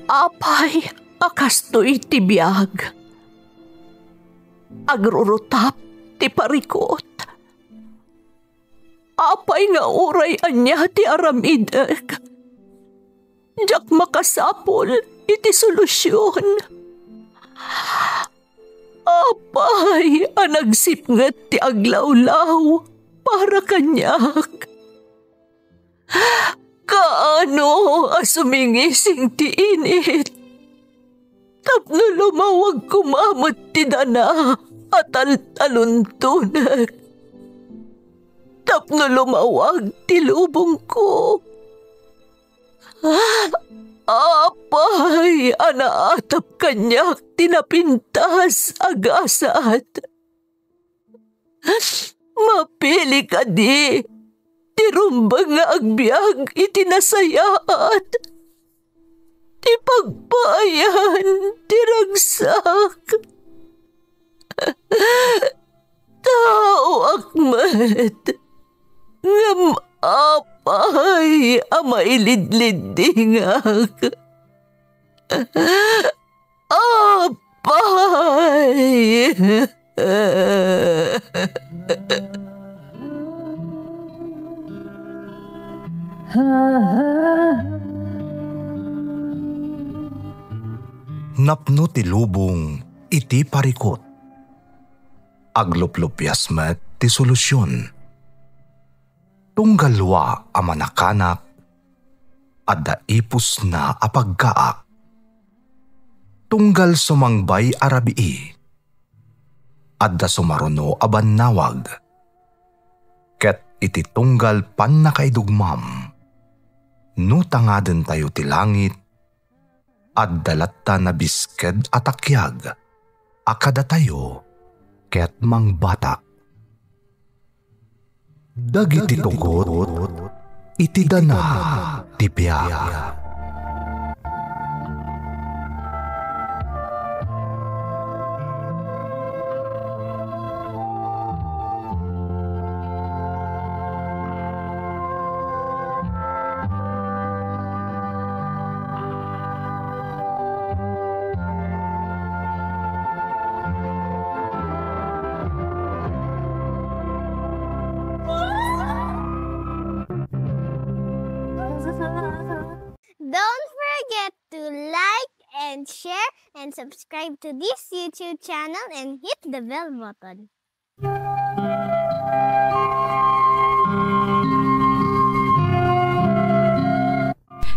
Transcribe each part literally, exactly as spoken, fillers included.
Apay a kastoy ti biag? Agrurutap ti parikut. Apay nga uray ania ti aramidek, diak makasapul iti solusion. Apay a nagsipnget ti aglawlaw para kaniak. Kaano a sumingising ti init tapno lumawag koma met ti dana a taltaluntonek, tapno lumawag ti lubongko. Apay a naatap kaniak ti napintas a gasat. Mapili kadi ti rumbeng nga agbiag iti nasayaat, ti pagpaayan ti ragsak. Taoak met, ngem apay a mailidliddingak? Apay! Napno ti lubong iti parikut. Agluplupias met ti solusion. Tunggal wa a manakanak, adda ipusna a pagkaak. Tunggal sumangbay a rabii, adda sumaruno a bannawag. Ket iti tunggal pannakaidugmam, no tangadentayo ti langit, adda latta nabisked a takiag a kadatayo ket mangbatak. Dagiti tugot iti dana ti biag. Don't forget to like and share and subscribe to this YouTube channel and hit the bell button.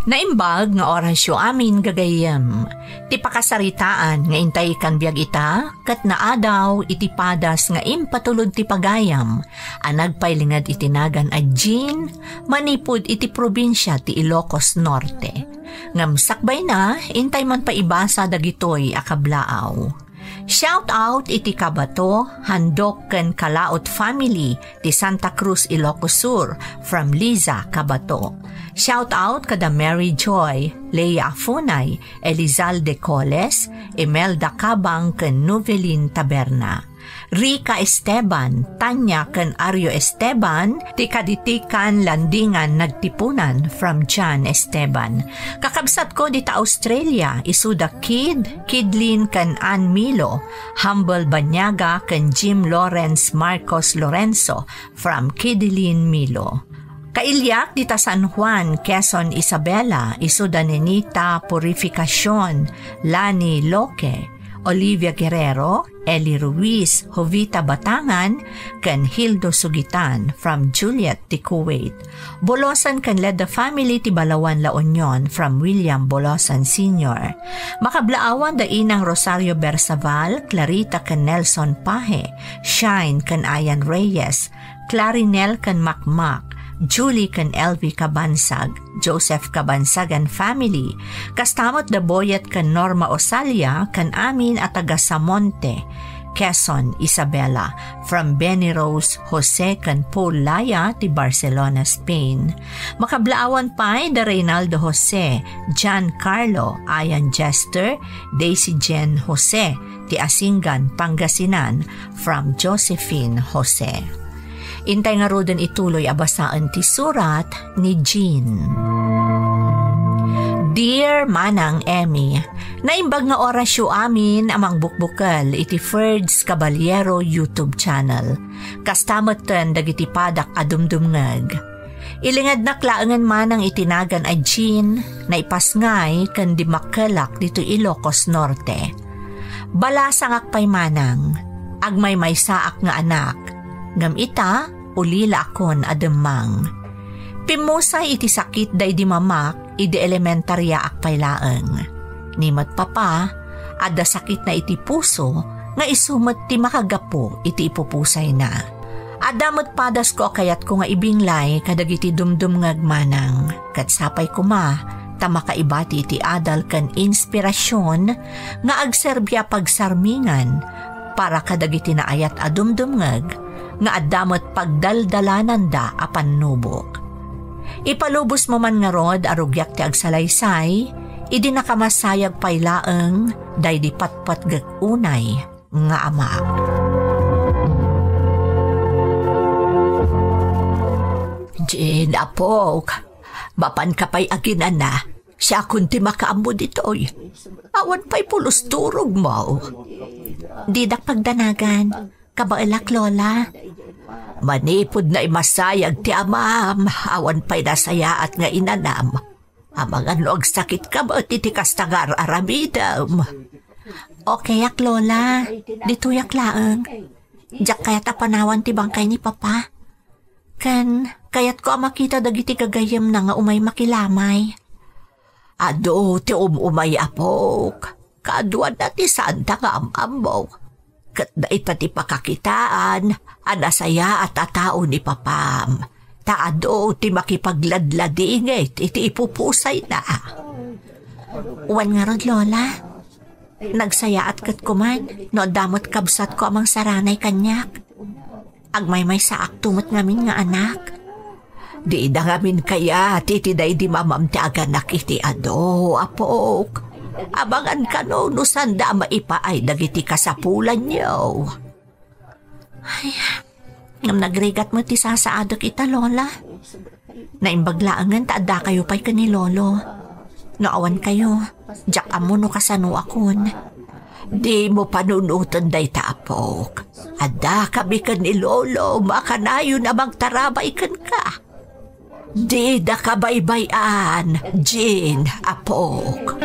Naimbag nga orasyo amin gagayyem. Ti pakasaritaan nga intay kan biag ita, ket naadaw iti padas nga impatulod ti pagayam a nagpailinged iti nagan a Jean manipud iti probinsia ti Ilocos Norte. Ngem sakbayna, intay man paibasa dagitoy a kablaaw. Shout out iti Kabato, Handok ken Kalaot family ti Santa Cruz, Ilocos Sur, from Liza Kabato. Shout out kada Mary Joy, Lea Afunay, Elizalde Coles, Imelda Cabang ken Novelin Taberna. Rica Esteban, Tanya ken Ario Esteban, ti Kaditikan Landingan Nagtipunan from John Esteban. Kakabsatko dita Australia, isuda Kid, Kidlin ken Ann Milo, Humble Banyaga ken Jim Lawrence Marcos Lorenzo from Kidilin Milo. Kailiak dita San Juan, Quezon, Isabela, isuda Nenita Purificacion, Lani Loque, Olivia Guerrero, Eli Ruiz, Jovita Batangan, ken Hildo Sugitan from Juliet ti Kuwait. Bolosan ken Ledda family ti Balawan, La Union from William Bolosan Senior. Makablaawan da Inang Rosario Bersaval, Clarita ken Nelson Pahe, Shine ken Ayan Reyes, Clarinel ken Makmak, Julie ken Elvi Kabansag, Joseph Kabansag and family, kasta met da Boyet ken Norma Osalia ken amin a taga Samonte, Quezon, Isabela, from Benny Rose Jose ken Paul Laya ti Barcelona, Spain. Makablaawan pay da Reynaldo Jose, John Carlo, Ayan Jester, Daisy Jane Jose ti Asingan, Pangasinan, from Josephine Jose. Intay ngaruden ituloy a basaen ti surat ni Jean. Dear Manang Emmy, naimbag nga orasyo amin a mangbukbukel iti Ferds Caballero YouTube channel. Kasta metten dagiti padak a dumdumngeg. Ilingednak laengen manang iti nagan a Jean, naipasngay ken dimmakkelak ditoy Ilocos Norte. Balasangak pay manang, agmaymaysaak nga anak, ngem ita, ulila akon a demmang. Pimmusay iti sakit daydi mamak idi elementariaak pay laeng. Ni met papa, adda sakitna iti puso nga isu met ti makagapu iti ipupusayna. Adda met padasko a kayatko nga ibinglay kadagiti dumdumngeg manang, ket sapay koma ta makaibati iti adal ken inspirasion nga agserbi a pagsarmingan para kadagiti naayat a dumdumngeg nga adda met pagdaldalananda a pannubok. Ipalubosmo man ngarud a rugiak ti agsalaysay idi nakamasayag pay laeng daydi patpatgek unay nga ama. Jean, apok, mapanka pay aginana, siakon ti makaammo ditoy. Awan pay pulos turogmo. Didak pagdanagan. Kabaelak, Lola. Manipud naimasayag ti amam, awan pay nasayaat nga inanam. Amangan no agsakitka met iti kasta nga ar-aramidem. Okayak, Lola. Ditoyak laeng. Diak kayat a panawan ti bangkay ni Papa. Ken kayatko a makita dagiti gagayyemna nga umay makilamay. Adu ti um-umay, apok. Kaduana ti saanta nga am-ammo. Ket dayta ti pakakitaan a nasayaat a tao ni Papam. Ta adu ti makipagladladingit iti ipupusayna. Wen ngarud, Lola. Nagsayaat ket kuman no adda met kabsatko a mangsaranay kaniak. Agmaymaysaakto met ngamin nga anak. Dida ngamin kayat iti daydi mamam ti aganak iti adu, apok. Amangan kano no saanda a maipaay dagiti kasapulanyo. Ay, ngem nagrigat met ti sasaadek ita, Lola. Naimbag laengen ta addakayo pay ken ni Lolo. No awan kayo, diak ammo no kasanoakon. Dimo panunoten dayta, apok. Addakami ken ni Lolo, makanayon a mangtarabay kenka. Dida kabaybay-an, Jean, apok.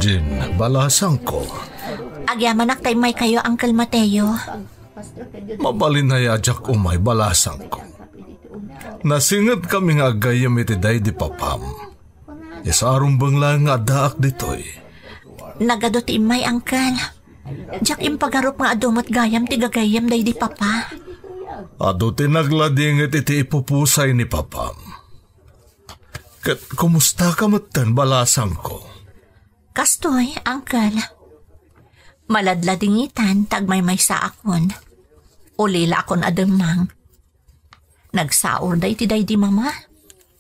Jean, balasangko. Agyamanak ta immaykayo, Uncle Mateo. Mabalin a diak umay, balasangko. Nasingetkami nga aggayyem iti daydi papam. Isa a rumbeng laeng nga addaak ditoy. Nagadu ti immay, Uncle. Diak impagarup nga adu met gayam ti gagayyem daydi papa. Adu ti nagladingit iti ipupusay ni papam. Ket kumustaka metten, balasangko? Kastoy, Uncle. Maladladingitan ta agmaymaysaakon. Ulilaakon a demmang. Nagsaurda iti daydi mama.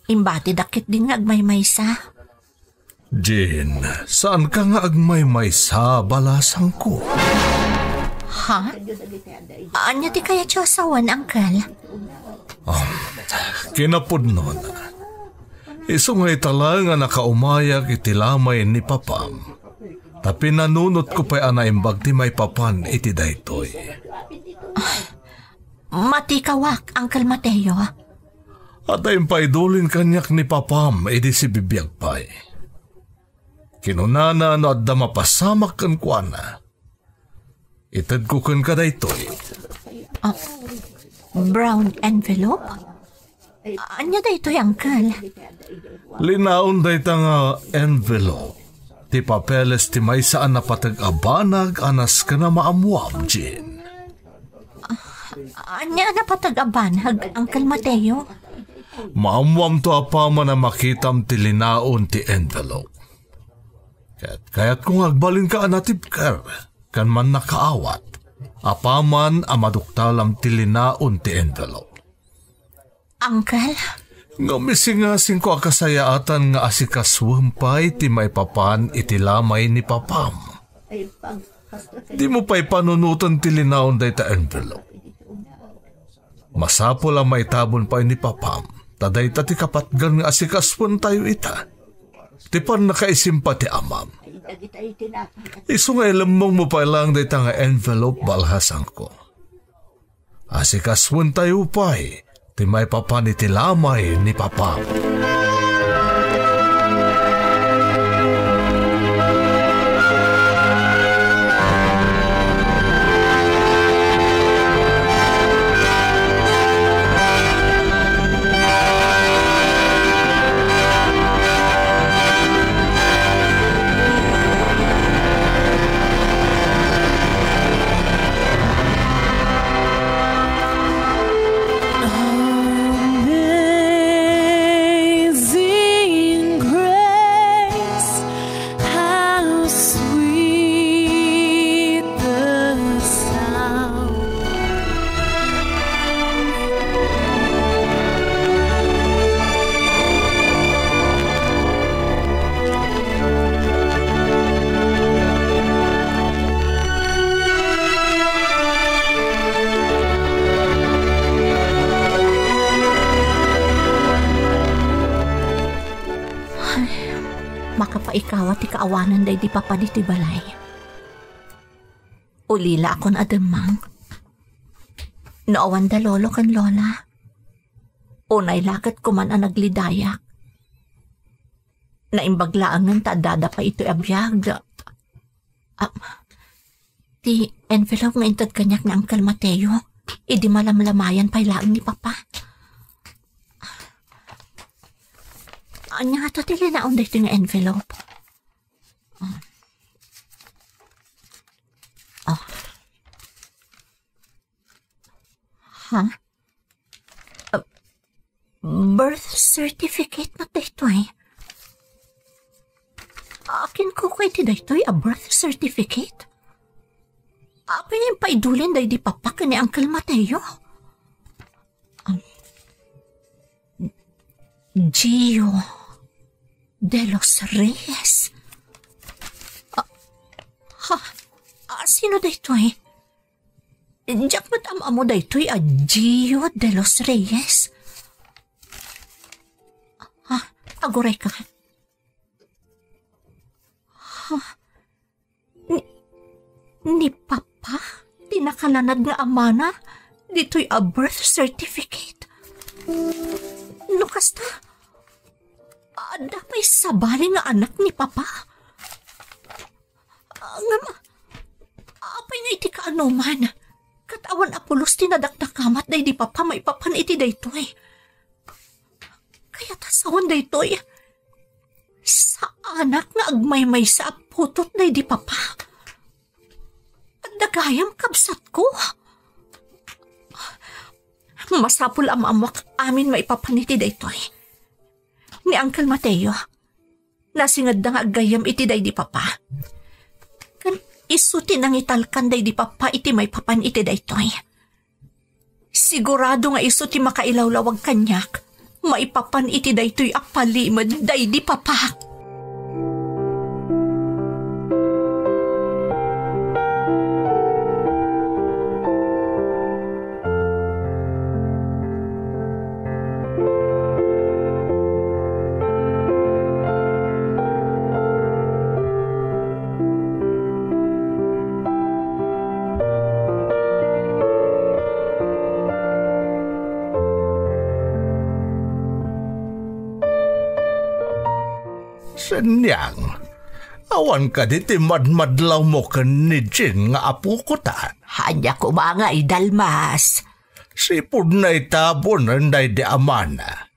Imbatidak ketdin nga agmaymaysa. Jean, saanka nga agmaymaysa, balasangko? Ha? Ania ti kayatyo a sawen, Uncle? Um, kinapudnona, isu nga ita laeng a nakaumayak iti lamay ni papam, ta pinanunotko pay a naimbag ti maipapan iti daytoy. Matikawak, Uncle Mateo. Adda impaidulin kaniak ni papam idi sibibiag pay. Kinunana no adda mapasamak kenkuana. Itedko kenka daytoy. Ah, brown envelope? Ania daytoy, Uncle? Linaon dayta nga envelope ti papeles ti maysa a napateg a banag a nasken a maammuam, Jean. Ania a napateg a banag, Uncle Mateo? Maammuamto apaman a makitam ti linaon ti envelope. Ket kayatko nga agbalinka a natibker ken mannakaawat, apaman a maduktalam ti linaon ti envelope. Uncle? Ngem isingasingko a kasayaatan nga asikasuem pay ti maipapan iti lamay ni papam. Dimo pay panunoten ti linaon dayta envelope. Masapul a maitabon pay ni papam, ta dayta ti kapatgan nga asikasuentayo ita. Ti pannakaisimpa ti amam. Isu nga ilemmongmo pay laeng dayta nga envelope, balhasangko. Asikasuentayo pay ti maipapan iti lamay ni papam. Amazing grace, how sweet the sound. Ay, makapaikawa ti kaawanan daydi papa ditoy balay. Ulila akon a demmang. No awan da lolo ken lola, unay la ket kuman a naglidayak. Naimbag laengen ta addada pay itoy a biag. Ah, ti envelope nga inted kaniak ni Uncle Mateo, idi malamlamayan pay laeng ni Papa. Ania ngata ti linaon daytoy nga envelope? Ah. Ah. Ha? Ah, birth certificate met daytoy. Akin kukua iti daytoy a birth certificate? Apay nga impaidulin daydi Papa ken ni Uncle Mateo? Um, Gio de los Reyes? Ah, ha? Ah, sino daytoy? Diak met am-ammo daytoy a Gio de los Reyes. Ah, agurayka. Ah, ni, ni Papa ti nakalanad nga amana ditoy a birth certificate. No kasta, adda pay sabali nga anak ni Papa. Ah, ngem, apay nga iti kaanoman, ket awan a pulos ti nadakdakamat daydi Papa maipapan iti daytoy? Kayat a sawen daytoy, saanak nga agmaymaysa a putot daydi Papa. Adda gayam, kabsatko. Masapul a maammoak amin maipapan iti daytoy. Ni Uncle Mateo, nasingedda nga aggayyem iti daydi Papa. Ken isu ti nangitalkan daydi Papa iti maipapan iti daytoy. Sigurado nga isu ti makailawlawag kaniak maipapan iti daytoy a palimed daydi Papa. Seniang, awan kadi ti madmadlawmo ken ni Jean nga apokotan? Ania koma ngay, Dalmas? Sipud naitabon daydi amana.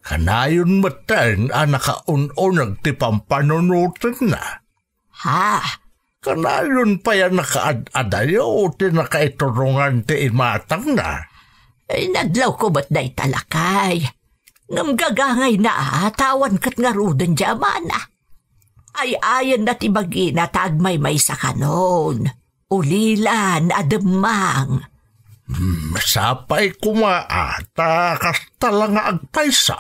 Kanayon metten a nakaun-uneg ti pampanunotenna. Ha? Kanayon pay a nakaad-adayo ti nakaiturongan ti imatangna. Ay, nadlawko met dayta, lakay. Ngem gagangayna a ta awan ket ngaruden diay amana. Ay-ayenna ti bagina ta agmaymaysa kanon. Ulilan a demmang. Hmm, sapay koma a ta kasta la nga agpayso.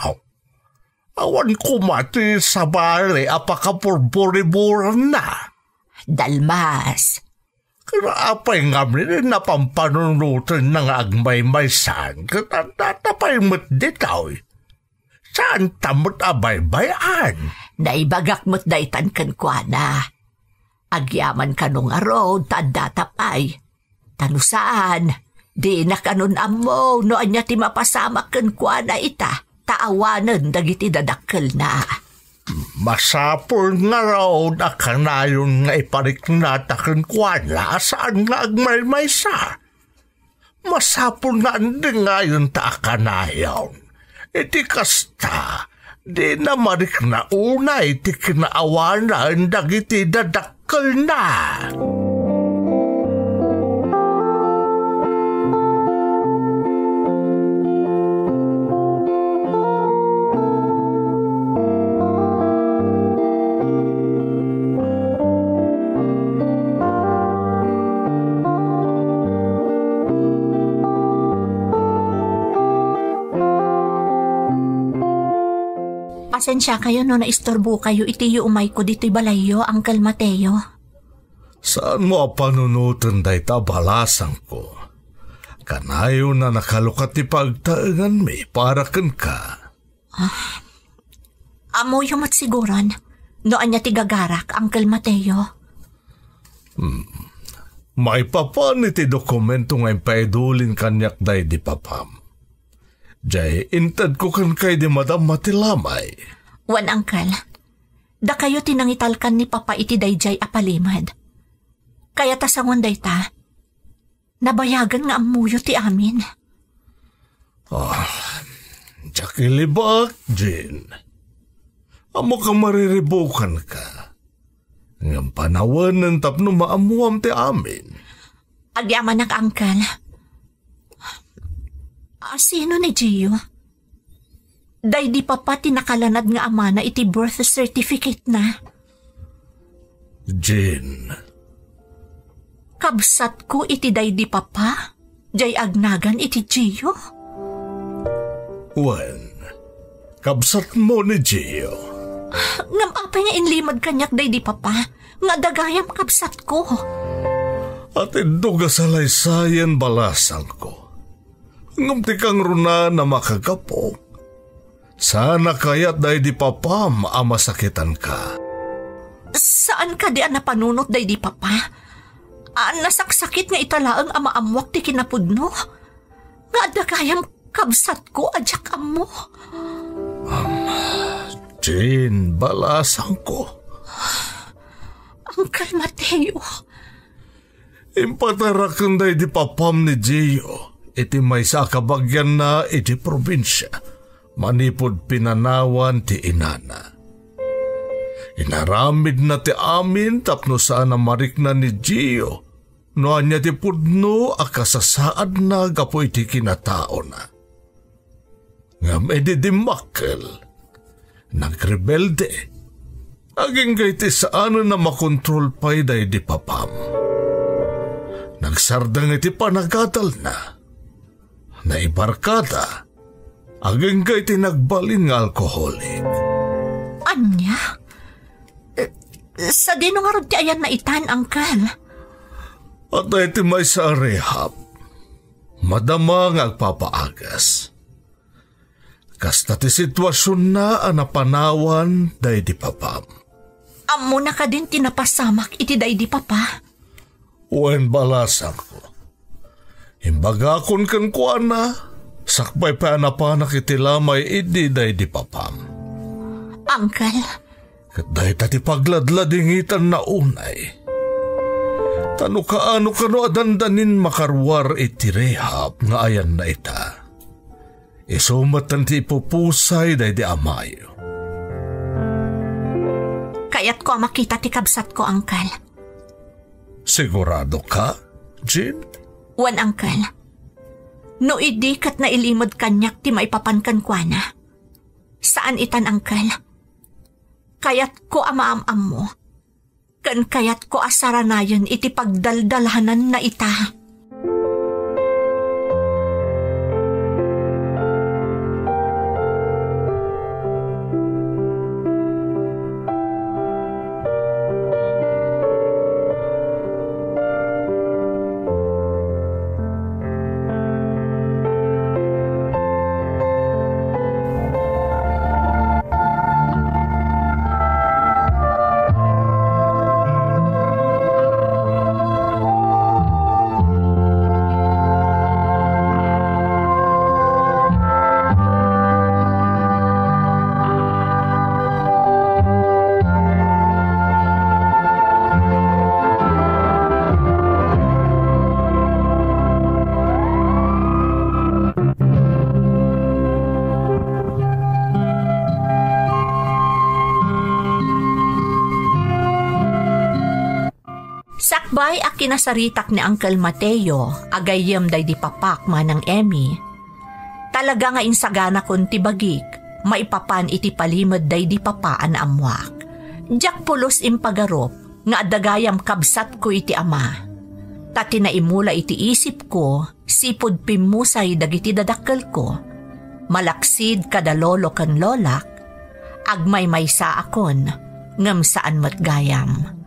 Awan koma ti sabali a pakaburburiburanna. Dalmas. Ket apay ngamin a pampanunotenna nga agmaymaysan ket addata pay met ditoy? Saanta met a baybay-an. Naibagak met daytan kenkuana. Agyaman kano ngarud ta addata pay. Ta no saan, dina kanon ammo no ania ti mapasamak kenkuana ita, ta awanen dagiti dadakkelna. Masapul ngarud a kanayon nga ipariknata kenkuana a saan nga agmaymaysa. Masapul nga andengayenta a kanayon. Iti kasta, dina marikna unay ti kinaawanan dagiti dadakkelna. Pasensiakayo no naisturbokayo iti yuumayko ditoy balayyo, Uncle Mateo. Saanmo a panunoten dayta a balasangko. Kanayon a nakalukat ti pagtaenganmi para kenka. Ah, ammoyo met siguron no ania ti gagarak, Uncle Mateo. Hmm. Maipapan iti dokumento nga impaidulin kaniak daydi papam. Jay, intedko kenka idi madamma ti lamay. Wen, Uncle. Dakayo ti nangitalkan ni Papa iti daydiay a palimed. Kayat a sanguan dayta, nabayagen nga ammoyo ti amin. Ah, diak ilibak, Jean. Ammok a mariribukanka. Ngem panawenen tapno maammuam ti amin. Agyamanak, Uncle. A, sino ni Gio? Daydi Papa ti nakalanad nga amana iti birth certificate-na. Jean. Kabsatko iti daydi Papa, jay agnagan iti Gio? Wen, kabsatmo ni Gio. Ngem apay nga inlimed kaniak daydi Papa, nga adda gayam kabsatko? Atiddog a salaysayen balasangko. Ngem ti kangrunaan a makagapu, saan a kayat daydi papam a masakitanka. Saan kadi a napanunot daydi papa? A nasaksakit nga ita laeng a maammuak ti kinapudno? Nga adda gayam kabsatko a diak ammo? Am, Jean, balasangko. Uncle Mateo. Impataraken daydi papam ni Gio iti maysa a kabagianna iti probinsia manipud pinanawan ti inana. Inaramidna ti amin tapno saan a marikna ni Gio no ania ti pudno a kasasaadna gapu iti kinataona. Ngem idi dimmakkel, nagrebelde, agingga iti saanen a makontrol pay daydi papam. Nagsardeng iti panagadalna. Naibarkada, agingga iti nagbalin nga alkoholik. Ania? Eh, sadino ngarud ti ayanna itan, Uncle? Adda iti maysa a rehab. Madama nga agpapaagas. Kasta ti situasionna a napanawan daydi papam. Ammona kadin ti napasamak iti daydi papa? Wen, balasangko. Imbagakon kenkuana, sakbay pay a napanak iti lamay idi daydi papam. Uncle, Ket dayta ti pagladladingitanna unay. Ta no kaano kano a dandanin makaruar iti rehab nga ayanna ita, isu metten ti ipupusay daydi amayo. Kayatko a makita ti kabsatko, Uncle. Sigurado ka, Jean? Wen, Uncle. No idi ket nailimed kaniak ti maipapan kenkuana. Saan itan, Uncle. Kayatko a maam-ammo, ken kayatko a saranayen iti pagdaldalananna ita. Sakbay a kinasaritak ni Uncle Mateo a gayyem daydi papak, Manang Emmy, talaga nga insaganakon ti bagik maipapan iti palimed daydi papa a naammuak. Diak pulos impagarup nga adda gayam kabsatko iti ama. Ta ti naimula iti isipko, sipud pimmusay dagiti dadakkelko, malaksid kada lolo ken lolak, agmaymaysaakon, ngem saan met gayam.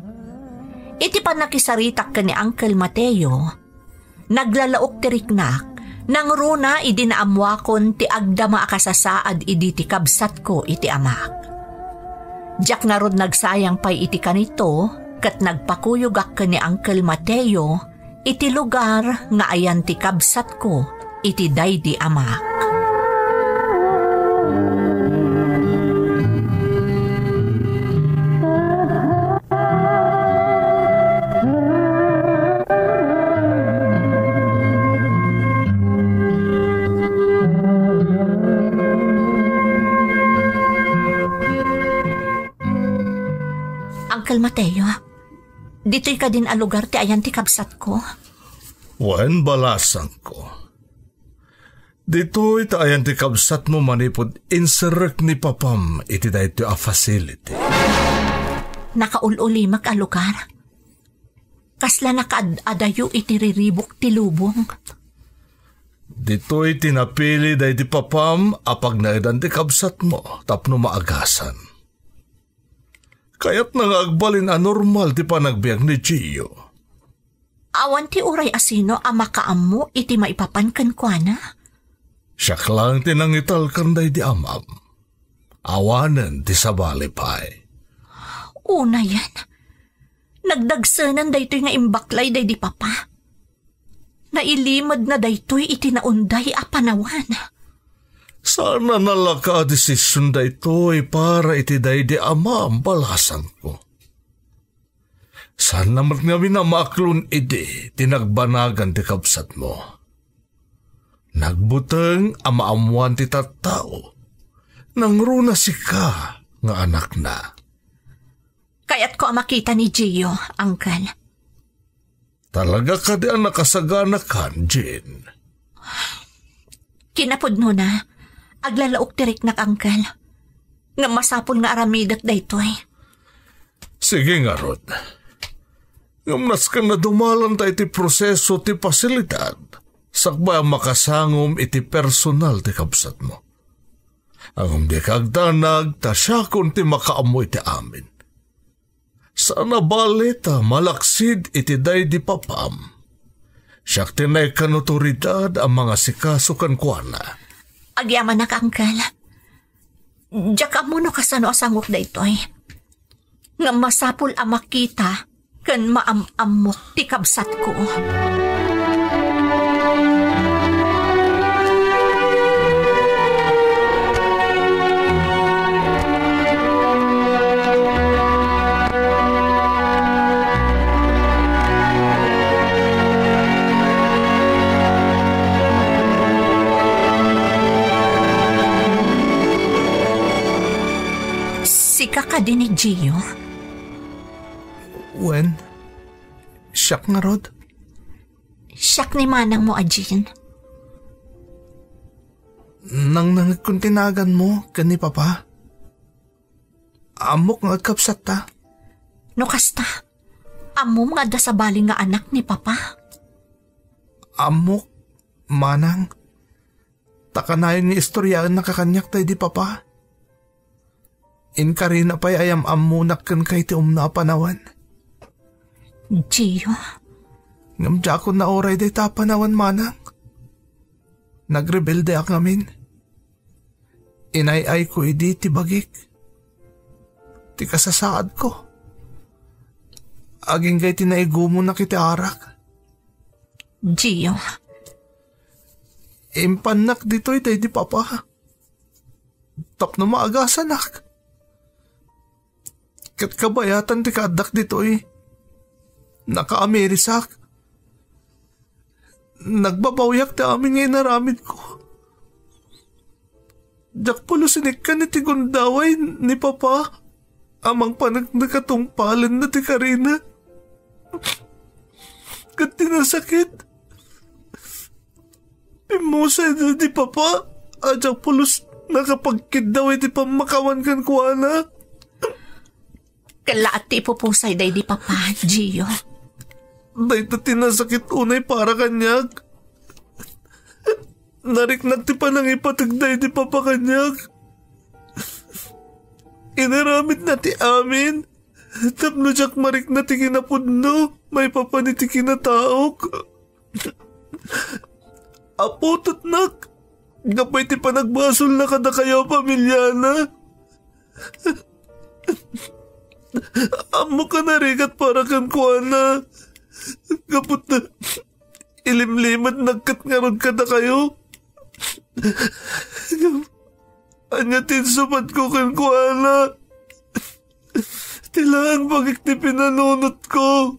Iti pannakisaritak ken ni Uncle Mateo, naglalaok ti riknak, nangruna idi naammuakon ti agdama a kasasaad idi ti kabsatko iti amak. Diak ngarud nagsayang pay iti kanito, ket nagpakuyogak ken ni Uncle Mateo iti lugar nga ayan ti kabsatko iti daydi amak. Uncle Mateo, ditoy kadin a lugar ti ayan ti kabsatko? Wen, balasangko. Ditoy ti ayan ti kabsatmo manipud inserrek ni papam iti daytoy a facility. Nakaul-ulimek a lugar. Kasla nakaad-adayo iti riribuk ti lubong. Ditoy ti napili daydi papam a pagnaedan ti kabsatmo tapno maagasan. Kayatna nga agbalin a normal ti panagbiag ni Gio. Awan ti uray a sino a makaammo iti maipapan kenkuana. Siak laeng ti nangitalkan daydi amam. Awanen ti sabali pay. Unayen, nagdagsenen daytoy nga imbaklay daydi papa. Nailimedna daytoy iti naunday a panawan. Saan a nalaka a desisyon daytoy para iti daydi amam, balasangko. Saanna met ngamin a maaklon idi ti nagbanagan ti kabsatmo. Nagbuteng a maammoan ti tattao, nangruna sika nga anakna. Kayatko a makita ni Gio, Uncle. Talaga kadi a nakasaganakan, Jean? Kinapudnona, aglalaok ti riknak, Uncle. Ngem masapul nga aramidek daytoy. Sige ngarud. Ngem nasken a dumalanta iti proseso ti pasilidad, sakbay a makasangom iti personal ti kabsatmo. Ngem dika agdanag ta siakon ti makaammo iti amin. Saan a bali ta malaksid iti daydi papam. Siak ti naikkan otoridad a mangasikaso kenkuana. Agyamanak, Uncle. Diak ammo no kasano a sangok daytoy. Ngem masapul a makita ken maam-ammok ti kabsatko. Sika kadi ni Gio? Wen, siak ngarud. Siak ni manangmo a Jean. Nangnangegkon ti naganmo ken ni Papa. Ammok nga agkabsatta. No kasta, ammom nga adda sabali nga anak ni Papa? Ammok, manang. Ta kanayon nga istoryaennaka kaniak daydi Papa. Inkarina pay a yam-ammonak kenka iti umno a panawen. Gio. Ngem diakon nauray dayta a panawen, manang. Nagrebeldeak ngamin. Inay-ayko idi ti bagik, ti kasasaadko. Agingga iti naigumonak iti arak. Gio. Impannak ditoy daydi Papa. Tapno maagasanak. Ket kabayatan ti kaaddak ditoy, nakaamirisak. Nagbabawiak ti amin nga inaramidko. Diak pulos inikkan iti gundaway ni Papa a mangpaneknek a tungpalenna ti karina. Ket ti nasakit, pimmusayda ti Papa a diak pulos nakapagkiddaw iti pammakawan kenkuana. Kella ti ipupusay daydi Papa, Gio. Dayta ti nasakit unay para kaniak. Nariknak ti panangipateg daydi Papa kaniak. Inaramidna ti amin tapno diak marikna ti kinapudno maipapan iti kinataok. Aputotnak gapu iti panagbasolna kadakayo a pamiliana. Ammok a narigat para kenkuana. Gapu ta ilimlimetnak ket ngarud kadakayo. Ania ti insupadko kenkuana? Ti laeng bagik ti pinanunotko.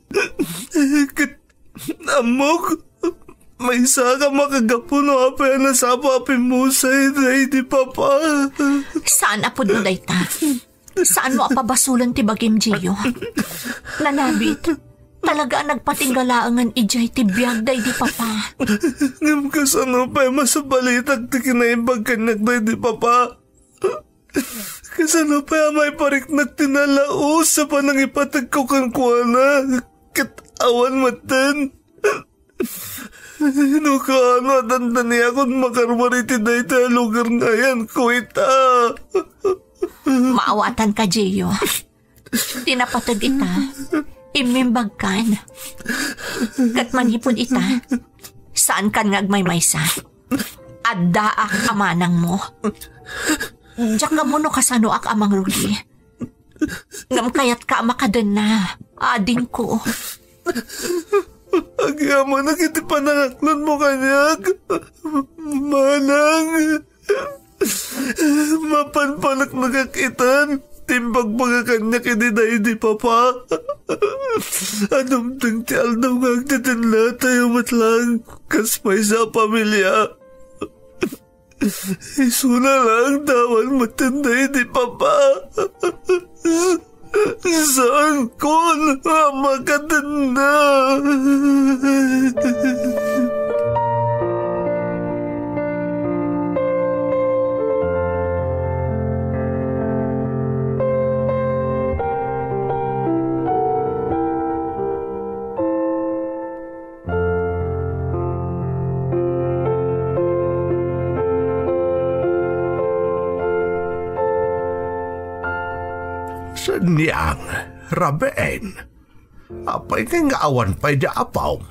Ket ammok, maysa ka makagapu no apay a nasapa a pimmusay daydi Papa. Saan a pudno dayta. Saanmo a pabasolen ti bagim, Gio. Nanabit. Talaga a nagpatingga laengen idiay ti biag daydi Papa. Ngem kasano pay masabalitak ti kinaimbag kaniak daydi Papa? Kasano pay a maipariknak ti nalaus a panangipategko kenkuana ket awan metten? No kaano a dandaniakon makarwar iti daytoy a lugar nga ayanko ita? Maawatanka, Gio. Ti napateg ita, immimbagkan. Ket manipud ita, saankan nga agmaymaysa. Addaak a manangmo. Diak ammo no kasanoak a mangrugi. Ngem kayatka a makadenna, adingko. Agyamanak iti panangaklonmo kaniak, manang. Mapan paneknekak itan ti imbagbaga kaniak idi daydi Papa. Adumteng ti aldaw nga agdedennatayo met laeng kas maysa a pamilia. Isuna laeng ta awan metten daydi Papa. Saankon a makadenna. Seniang, Rabiin, apay nga awan pay di apom?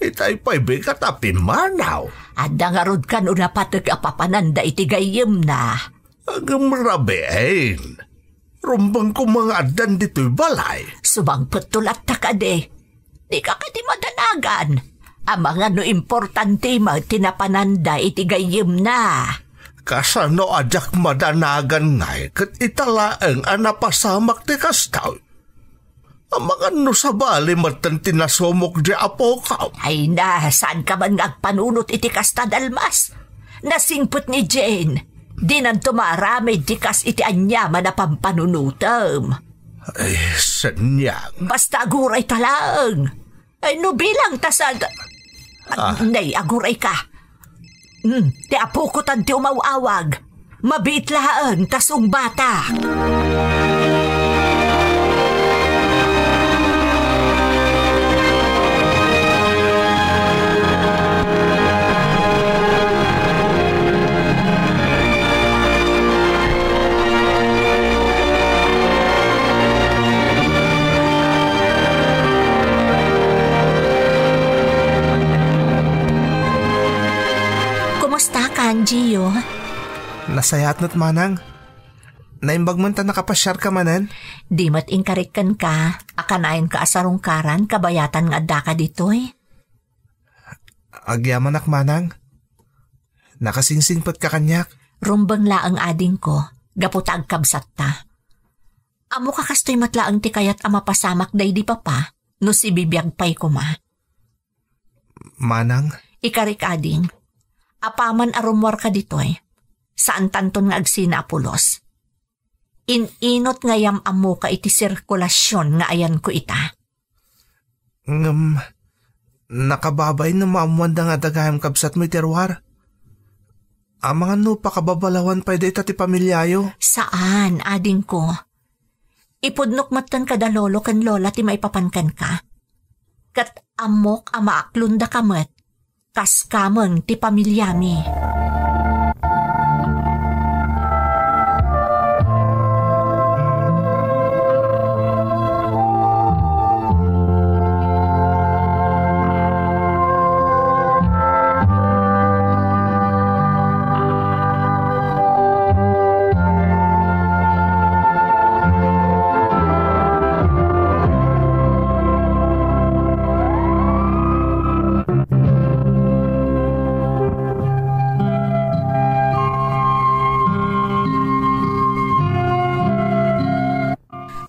Itay pay bigat a pimmanaw. Adda ngarud kano napateg a papananda iti gayyemna. Agem, Rabiin, rumbeng koma nga addan ditoy balay. Sumangpetto latta kadi. Dika kadi madanagan. Amangan no importante met ti napananda iti gayyemna. Kasano a diak madanagan ngay ket ita laeng a napasamak ti kastoy? Amangan no sabali metten ti nasumok di apokam. Ay na, saanka man nga agpanunot iti kasta, Dalmas? Nasingpet ni Jane. Dinanto maaramid ti kas iti aniaman a pampanunotem. Ay, Seniang. Basta agurayta laeng. Ay, no bilang ta sad-, Ah. Nay, agurayka. Hmm, ti apokotan ti umaw-awag. Mabiit laeng ta sungbatak. Gio. Nasayaat met, manang. Naimbag man ta nakapasiarka manen? Di met inkarik kenka a kanayon ka a sarungkaran kabayatan nga addaka ditoy? Agyamanak, manang. Nakasingsingpetka kaniak. Rumbeng laeng, adingko, gapu ta agkabsatta. Ammoka kastoy met laeng ti kayat a mapasamak daydi papa no sibibiag pay koma. Manang? Ikarik, ading. Apaman a rummuarka ditoy, saantanton nga agsina a pulos. In-inot nga yam-ammoka iti sirkulasion nga ayanko ita. Ngem, nakababain no maammoanda nga adda gayam kabsatmo iti ruar. Amangan no pakababalawan pay dayta ti pamiliayo. Saan, adingko. Ipudnok metten kada lolo ken lola ti maipapan kenka. Ket ammok a maaklondaka met, kas kameng ti pamiliami.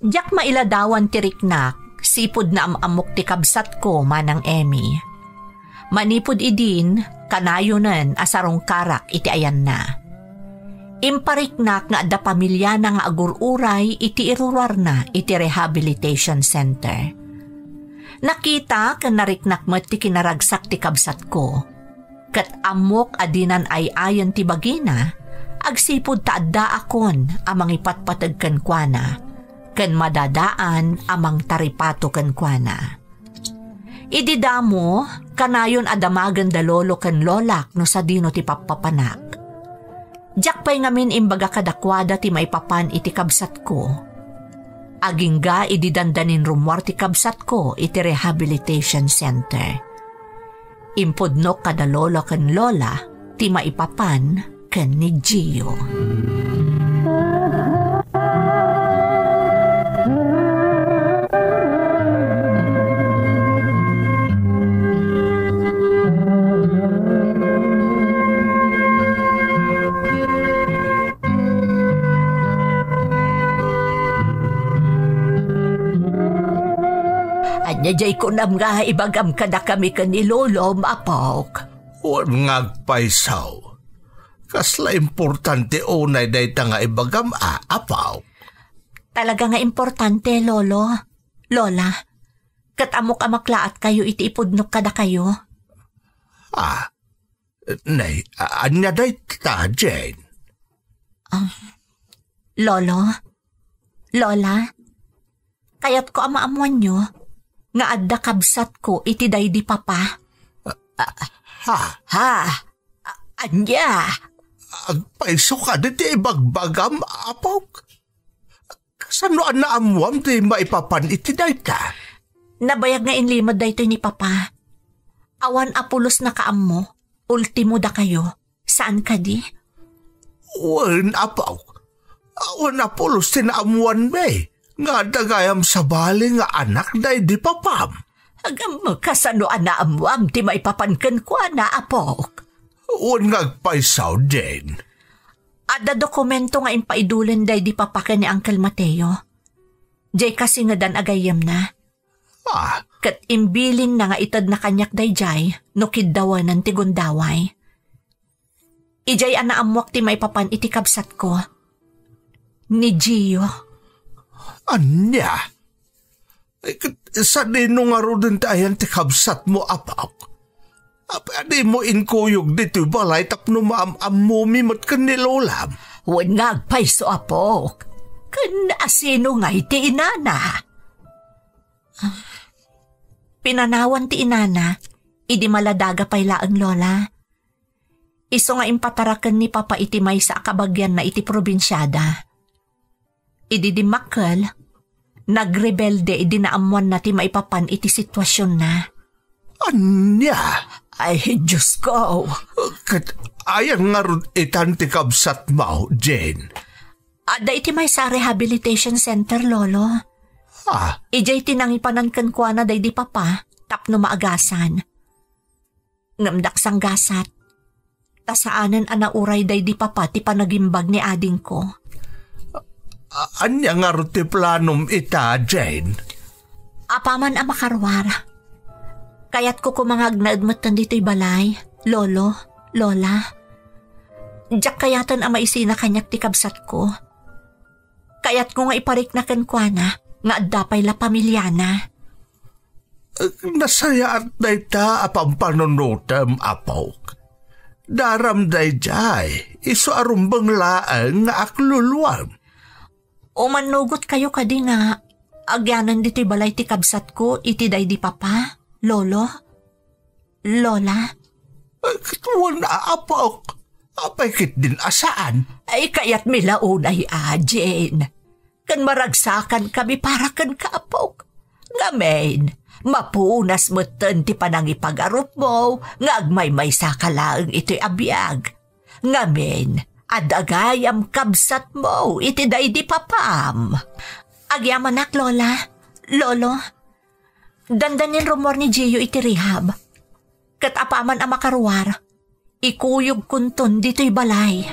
Diak mailadawan ti riknak, sipud naam-ammok ti kabsatko, Manang Emmy. Manipud idin, kanayonen a sarungkarak iti ayanna. Impariknak nga adda pamiliana nga agur-uray iti iruruarna iti rehabilitation center. Nakita ken nariknak met ti kinaragsak ti kabsatko. Ket ammok a dinan ay-ayen ti bagina, agsipud ta addaakon a mangipatpateg kenkuana, ken madadaan a mangtaripato kenkuana. Idi damo, kanayon a damagen da lolo ken lolak no sadino ti pappapanak. Diak pay ngamin imbaga kadakuada ti maipapan iti kabsatko. Agingga idi dandanin rummuar ti kabsatko iti rehabilitation center. Impudnok kada lolo ken lola ti maipapan ken ni Gio. Ania jay kunam nga ibagam kadakami ken ni lolom, apok? Wen nga agpayso. Kasla importante unay dayta nga ibagam a, apok? Talaga nga importante, lolo, lola. Ket ammok a maklaatkayo iti ipudnok kadakayo. Ah, nay, a-, ania dayta, Jane? Ah, lolo, lola, kayatko a maammoanyo nga adda kabsatko iti daydi papa. Ah, ha? Ha? A-, ania? Agpayso kadi ti ibagbagam, apok? Kasano a naammoam ti maipapan iti dayta? Nabayag nga inlimed daytoy ni papa. Awan a pulos nakaammo, ultimo dakayo. Saan kadi? Wen, apok. Awan a pulos ti naammoanmi nga adda gayam sabali nga anak daydi papam. Ngem kasano a naammoam ti maipapan kenkuana, apok? Wen nga agpayso, Jane. Adda dokumento nga impaidulen daydi papa ken ni Uncle Mateo. Jay kasingedan a gayyemna. Ah. Ket imbilinna nga itedna kaniak dayjay no kiddawanen ti gundaway. Idiay a naammoak ti maipapan iti kabsatko. Ni Gio. Ania? Ay, ket sadino ngaruden ti ayan ti kabsatmo, apok? Apay a dimo inkuyog ditoy balay tapno maam-ammomi met ken ni lolam? Wen nga agpayso, apok. Ken asino ngay ti inana? Ah, pinanawan ti inana, idi maladaga pay laeng, lola. Isu nga impataraken ni papa iti maysa a kabagianna iti probinsiada. Idi dimmakkel, nagrebelde idi naammoanna ti maipapan iti situasionna. Ania? Ay, Diyos ko. Ket ayan ngarud itan ti kabsatmo, Jane? Adda iti maysa a rehabilitation center, Lolo. Ah. Idiay ti nangipanan kenkuana daydi papa tapno maagasan. Ngem daksanggasat, ta saanen a nauray daydi papa ti panagimbag ni adingko. A-, ania ngarud ti planom ita, Jane? Apaman a makaruar, kayatko koma nga agnaed metten ditoy balay, Lolo, Lola. Diak kayaten a maisina kaniak ti kabsatko. Kayatko nga iparikna kenkuana nga adda pay la pamiliana. Nasayaat dayta a pampanunotem, apok. Daram daydiay, isu a rumbeng laeng nga akluluam. Umannugotkayo kadi nga agyanan ditoy balay ti kabsatko iti daydi papa, lolo, lola? Ket wen, apok. Apay ketdin a saan? Ay, kayatmi la unay a, Jane. Ken maragsakankami para kenka, apok. Ngamin, mapunas metten ti panangipagarupmo nga agmaymaysaka laeng itoy a biag. Ngamin, adda gayam kabsatmo iti daydi papam. Agyamanak, Lola, Lolo. Dandanin rummuar ni Gio iti rehab. Ket apaman a makaruar, ikuyogkonton ditoy balay.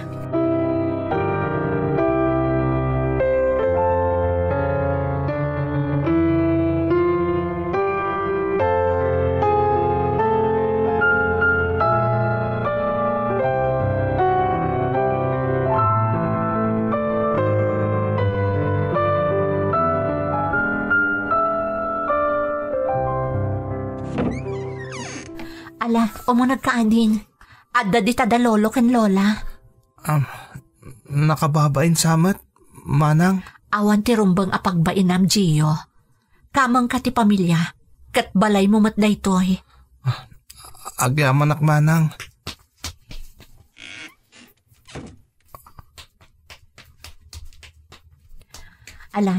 Ala, umunegka adin. Adda dita da lolo ken lola. Am, nakababain sa met, manang? Awan ti rumbeng a pagbainam, Gio. Kamengka ti pamilia, ket balaymo met daytoy. Ah, agyamanak, manang. Ala,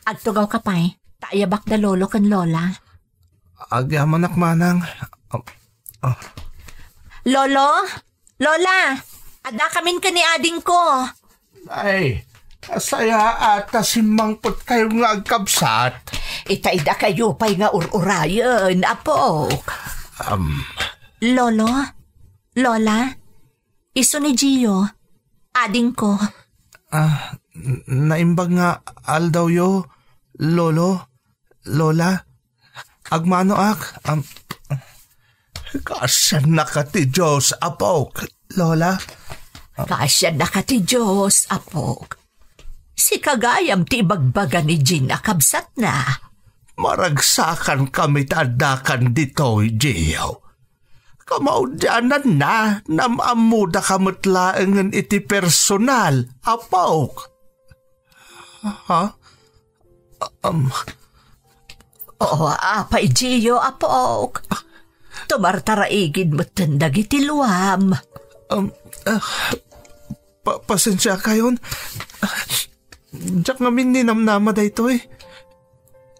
agtugawka pay, ta ayabak da lolo ken lola. Agyamanak, manang. Ah, ah. Lolo? Lola, addakamin ken ni adingko. Ay, sayaat ta simmangpetkayo nga agkabsat. Itay dakayo pay nga ur-urayen, apok. Am. Lolo, Lola, isu ni Gio, adingko. Ah, n-, naimbag nga aldawyo, Lolo, Lola. Agmanoak, am, Kaasiannaka ti Dios, apok, Lola. Kaasiannaka ti Dios, apok. Sika gayam ti ibagbaga ni Jean a kabsatna. Maragsakankami ta addakan ditoy, Gio. Kamaudiananna, nam-ammodaka met laengen iti personal, apok. Ha? Um, Oo, apay, Gio, apok. Tumartaraigid metten dagiti luam. Um, ah, pa-, pasensiakayon. Diak ngamin ninamnama daytoy.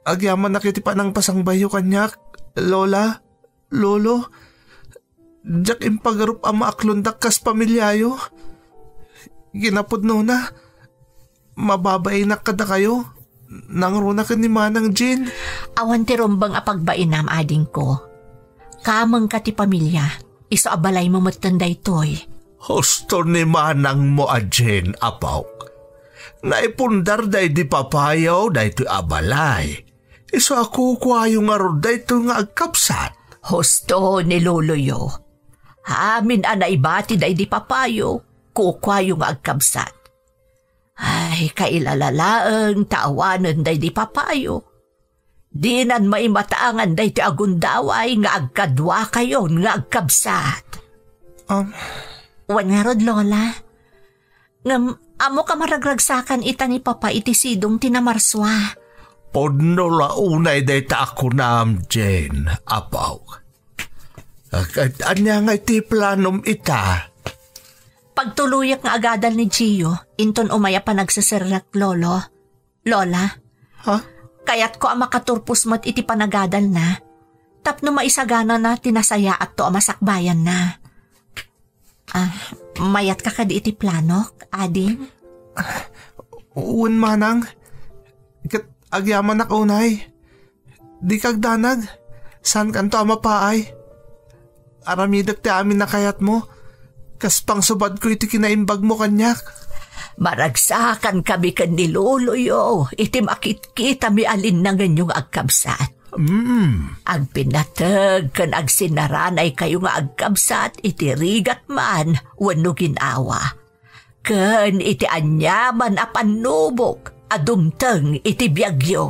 Agyamanak iti panangpasangbayo kaniak, Lola. Lolo, diak impagarup a maaklondak kas pamiliayo. Kinapudnona, mababainak kadakayo, nangruna ken ni Manang Jean. Awan ti rumbeng a pagbainam, adingko. Kamengka ti pamilia, isu a balaymo metten daytoy. Husto ni manangmo a Jean, apok. Naipundar daydi papayo daytoy a balay. Isu a kukuayo ngarud daytoy nga agkabsat. Husto ni loloyo. Amin a naibati daydi papayo, kukuayo nga agkabsat. Ay, kailala laeng ta awanen daydi papayo. Dinan maimatangan daytoy a gundaway nga agkaduakayon nga agkabsat. Um. Wen ngarud, Lola. Ngem, ammok a maragragsakan ita ni Papa iti sidong ti namarsua. Pudno la unay dayta a kunam, Jane, apok. Ket ania nga iti planom ita? Pagtuloyak nga agadal ni Gio, inton umay a panagseserrek, Lolo. Lola, Ha? Kayatko a makaturpos met iti panagadalna. tapno maisaganana ti nasayaatto a masakbayanna. Ah, mayatka kadi iti planok, ading? Wen, manang. Ket agyamanak unay. Dika agdanag. Saankanto a mapaay. Aramidek ti amin a kayatmo. Kas pangsubadko iti kinaimbagmo kaniak. Maragsakankami ken ni loloyo iti makitkitami a linnangenyo nga agkabsat. Mm. Agpinateg ken agsinnaranaykayo nga agkabsat iti rigat man wenno gin-awa, ken iti aniaman a pannubok a dumteng iti biagyo.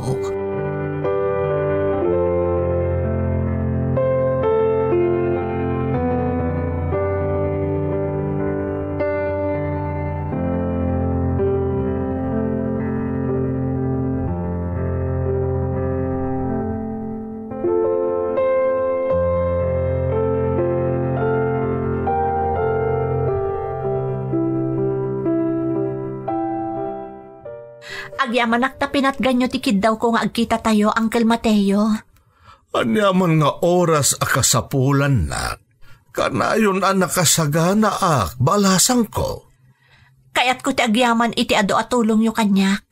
Agyamanak ta pinatganyo ti kiddawko nga agkitatayo, Uncle Mateo. Aniaman nga oras a kasapulannak, kanayon a nakasaganaak, balasangko. Kayatko ti agyaman iti adu a tulongyo kaniak.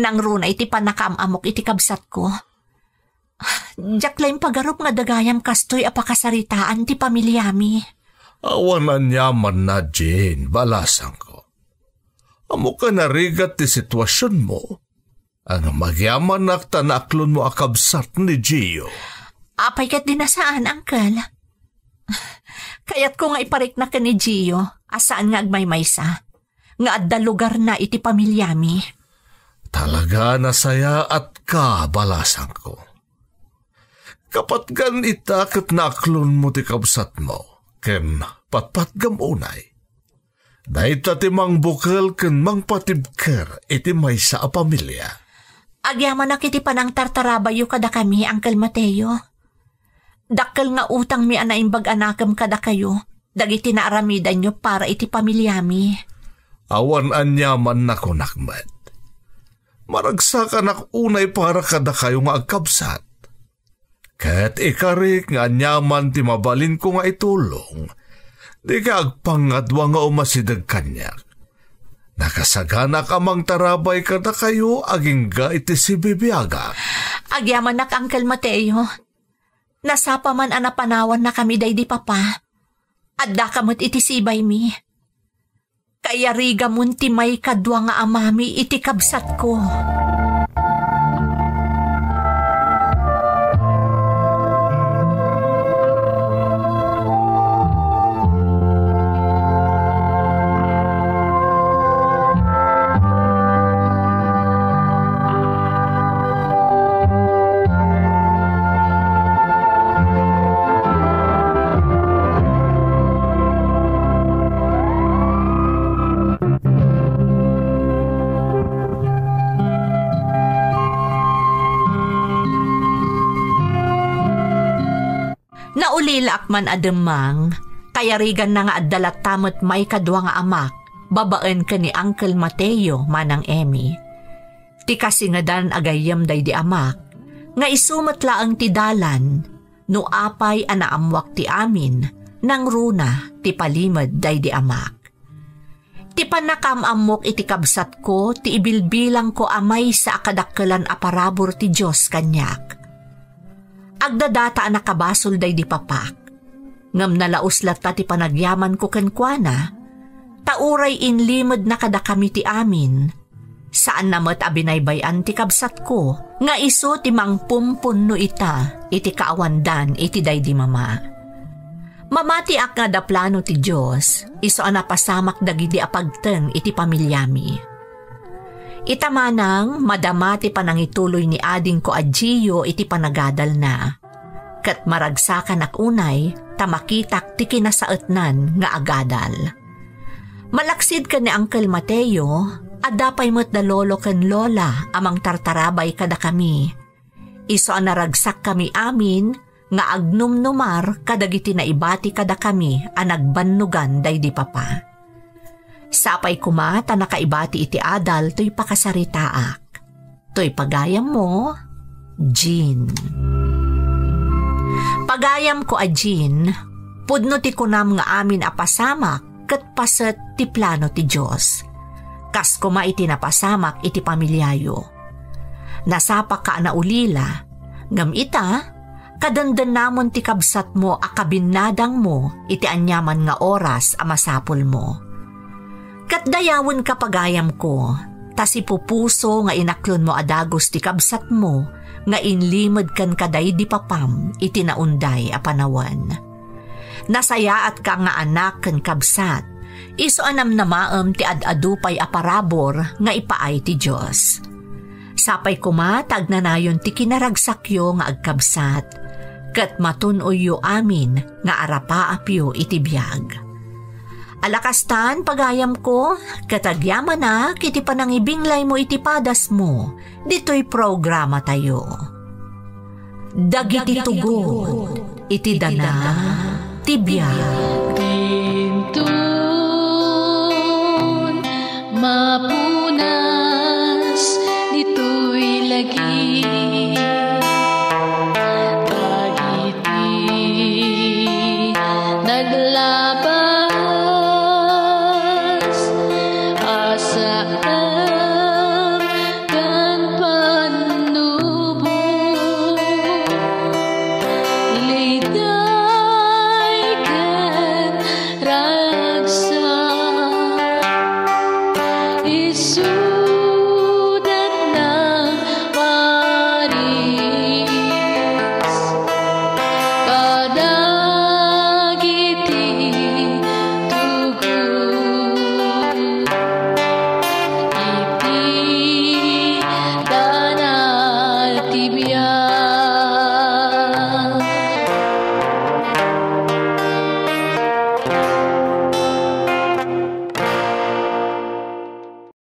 Nangruna iti pannakaam-amok iti kabsatko. Diak la impagarup nga adda gayam kastoy a pakasaritaan ti pamiliami. Awan aniamanna, Jean, balasangko. Ammok a narigat ti situasionmo. Ngem agyamanak ta naaklonmo a kabsat ni Gio. Apay ket di na saan, Uncle? Kayatko nga iparikna ken ni Gio a saan nga agmaymaysa, nga adda lugarna iti pamiliami. Talaga a nasayaatka, balasangko. Kapatgan ita ket naaklonmo ti kabsatmo, ken patpatgam unay. Dayta ti mangbukel ken mangpatibker iti maysa a pamilia. Agyamanak iti panangtartarabayyo kadakami, Uncle Mateo. Dakkel nga utangmi a naimbag a nakem kadakayo dagiti naaramidanyo para iti pamiliami. Awan aniaman, nakunak met. Maragsakanak unay para kadakayo nga agkabsat. Ket ikarik nga aniaman ti mabalinko nga itulong, dika agpangadua nga umasideg kaniak. Nakasaganak a mangtarabay kadakayo agingga iti sibibiagak. Agyamanak, Uncle Mateo. Nasapa man a napanawannakami daydi Papa. Addaka met iti sibaymi. Kayarigamon ti maikadua nga amami iti kabsatko. Naulilaak man a demmang, kayariganna nga adda latta met maikadua nga amak, babaen ken ni Uncle Mateo, Manang Emmy. Ti kasingedan a gayyem daydi amak, nga isu met laeng ti dalan, no apay a naammuak ti amin, nangruna ti palimed daydi amak. Ti pannakaam-ammok iti kabsatko ti ibilbilangko a maysa a kadakkelan a parabur ti Dios kaniak. Agdadata a nakabasol daydi papak, ngem nalaus latta ti panagyamanko kenkuana, ta uray inlimedna kadakami ti amin, saanna met a binaybay-an ti kabsatko nga isu ti mangpumpunno ita iti kaawandan iti daydi mama. Mamatiak nga adda plano ti Dios, isu a napasamak dagiti a pagteng iti pamiliami. Ita manang, madama ti panangituloy ni adingko a Gio iti panagadalna. Ket maragsakanak unay ta makitak ti kinasaetnan nga agadal. Malaksid ken ni Uncle Mateo, adda pay met da lolo ken lola a mangtartarabay kadakami. Isu a naragsakkami amin nga agnumnumar kadagiti naibati kadakami a nagbannogan daydi papa. Sapay koma ta nakaibati iti adal toy pakasaritaak. Toy pagayammo, Jean. Pagayamko a Jean, pudno ti kunam nga amin a pasamak ket paset ti plano ti Dios. Kas koma iti napasamak iti pamiliayo. Nasapaka a naulila, ngem ita, kadendennamon ti kabsatmo a kabinnadangmo iti aniaman nga oras a masapulmo. Ket dayawenka, pagayamko, ta sipupuso nga inaklonmo a dagus ti kabsatmo nga inlimed kenka daydi papam iti naunday a panawen. Nasayaatka nga anak ken kabsat, isu a namnamaem ti ad-adu pay a parabur nga ipaay ti Dios. Sapay koma ta agnanayon ti kinaragsakyo nga agkabsat, ket matun-oyyo amin nga arapaapyo iti biag. Ala kastan, pagayamko, ket agyamanak iti panangibinglaymo iti padasmo ditoy programatayo. Dagiti tugot iti dana ti biag. Inton mapu-